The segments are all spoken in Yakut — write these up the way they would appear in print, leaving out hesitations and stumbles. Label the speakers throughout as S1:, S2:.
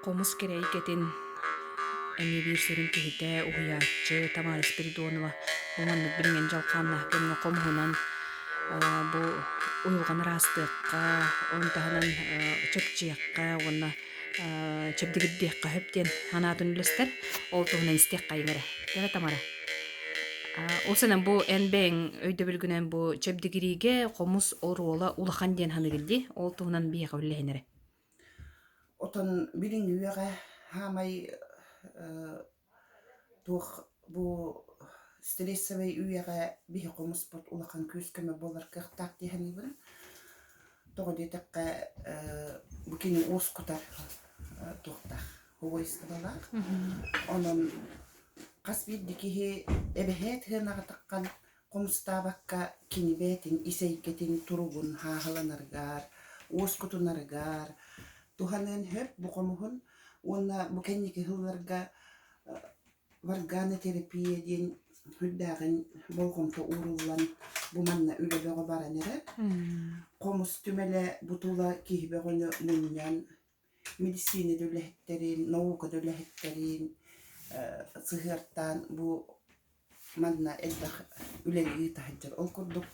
S1: Хомус кэрэ эйгэтин эмиэ биир сүрүн киһитэ, уһуйааччы Тамара Спиридонова бу маннык билиҥҥи дьалхааннаах кэмҥэ хомуһунан бу уйулҕаны ыраастыахха, ону таһынан чэпчиэххэ уонна чэбдигирдиэххэ сөп диэн санаатын үллэстэр. Ол туһунан истиэххэйиҥ эрэ. Кэрэ Тамара. Ол сэнэн бу эн бэйэҥ өйдөбүлгүнэн бу чэбдигириигэ хомус оруола улахан диэн саныыгын дии. Ол туһунан биһиэхэ үллэһин эрэ.
S2: Отон билиҥҥи үйэҕэ хаамай туох бу стрессовай үйэҕэ биһи хомуспут улахан күүс-көмө буолар кыахтаах дии саныыбын. Тоҕо диэтэххэ бу кини уоскутар туохтаах свойстволаах. Онон хас биирдии киһи эбэһээт сыанаҕытаххан Хомустаабакка кини бэйэтин ис эйгэтин туругун хааһыланарыгар, уоскутунарыгар туһаныан сөп бу хомуһун уонна бу кэнники сылларга варганотерапия диэн сүрдээҕин болҕомто ууруллан бу манна үлэ бөҕө баран эрэр. Хомус түмэлэ бу тула киһи бөҕөнү мунньан медицина да үлэһиттэрин, наука да үлэһиттэрин сыһыартаан бу манна элбэх үлэни ыыта сылдьар. Ол курдук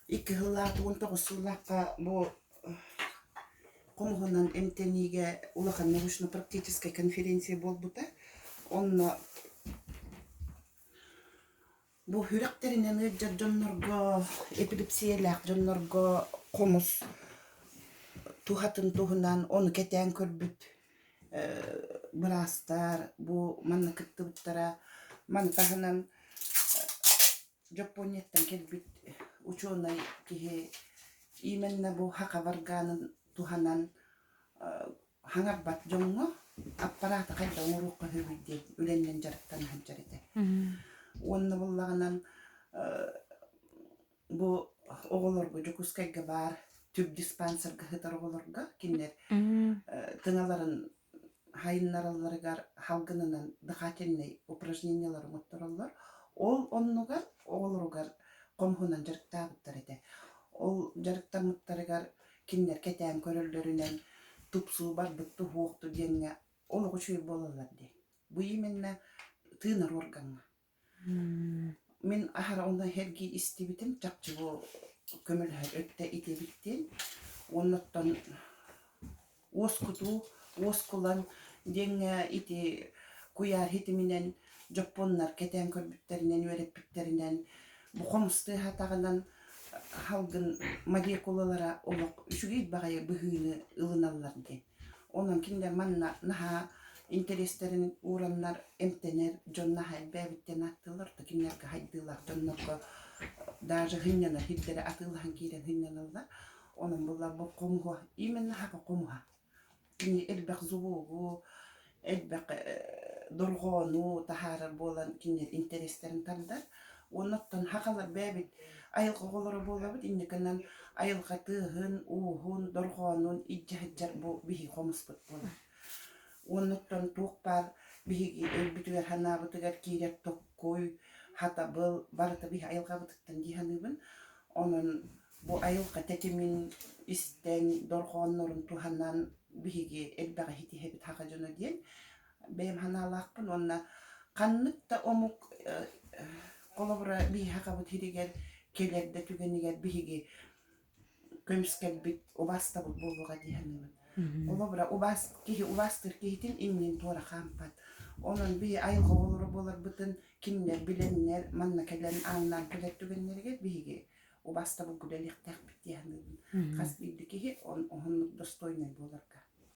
S2: икки сыллаах, 19 сыллаахха бу хомуһунан эмтэниигэ улахан научно-практическай конференция буолбута. Онно Бу сүрэхтэринэн ыалдьар дьоннорго, эпилепсийэлээх дьоннорго хомус туһатын туһунан ону кэтээн көрбүт быраастар бу манна кыттыбыттара. Маны таһынан Дьоппуонньаттан кэлбит учуонай киһи именно бу саха варганын туһанан хаҥарбат дьоҥҥо аппарааты хайдах оҥоруохха сөбүй диэн үлэннэн дьарыктана сылдьар этэ. Уонна буоллаҕынан бу оҕолорго Дьокуускайга баар түбдиспансерга сытар оҕолорго кинилэр тыҥаларын хайыннаралларыгар салгынынан дыхательнай упражнениелары оҥоттороллор. Ол оннугар оҕолоругар хомуһунан дьарыктаабыттар этэ. Ол дьарыктаммыттарыгар кинилэр кэтээн көрөллөрүнэн тупсуу барбыт туһуохту диэҥҥэ олох үчүгэй буолаллар дии. Бу именно тыынар уоргаҥҥа. Мин аһара онно сэргии истибитим, чахчы бу көмөлөһөр өттө итибит диэн. Уонна оттон уоскутуу, уоскулан диэҥҥэ ити куйаар ситиминэн дьоппуоннар кэтээн көрбүттэринэн, үөрэппиттэринэн бу хомус тыаһатаҕынан салгын молекулалара олох үчүгэй баҕайы быһыыны ылыналлар диэн. Онон кинилэр манна наһаа интэриэстэрин уураннар эмтэнэр дьон наһаа элбээбиттэн ааттыыллар, то кинилэргэ хайдыылаах дьоннорго даже сынньанар сирдэри атыылаһан киирэн сынньаналлар. Онон буолла бу хомуһа, именно саха хомуһа. Кини элбэх звугу, элбэх дорҕоону таһаарар буолан кинилэр интэриэстэрин тардар. Уонна оттон сахалар бэйэбит айылҕа оҕолоро буолабыт, инникинэн айылҕа тыаһын, ууһун, дорҕоонун илдьэ сылдьар бу биһиги хомуспут буолар. Уонна оттон туох баар биһиги өйбүтүгэр-санаабытыгар киирэр токкуй, хатабыл барыта биһи айылҕабытыттан дии саныыбын. Онон Бу айылҕа тэтимин истэн, дорҕооннорун туһанан биһиги элбэҕи ситиһэбит саха дьоно диэн бэйэм санаалаахпын уонна ханнык да омук холобура биһи сахабыт сиригэр кэлэр да түгэнигэр биһиги көмүскэлбит убаастабыл буолуоҕа дии саныыбын. Холобура убаас киһи убаастыыр киһитин иннин туора хаампат. Онон биһи айылҕа оҕолоро буоларбытын кинилэр билэннэр манна кэлэн ааҥнаан кэлэр түгэннэригэр биһиги убаастабылга үлэлиэхтээхпит дии саныыбын. Хас биирдии киһи оннук достойнай буоларга.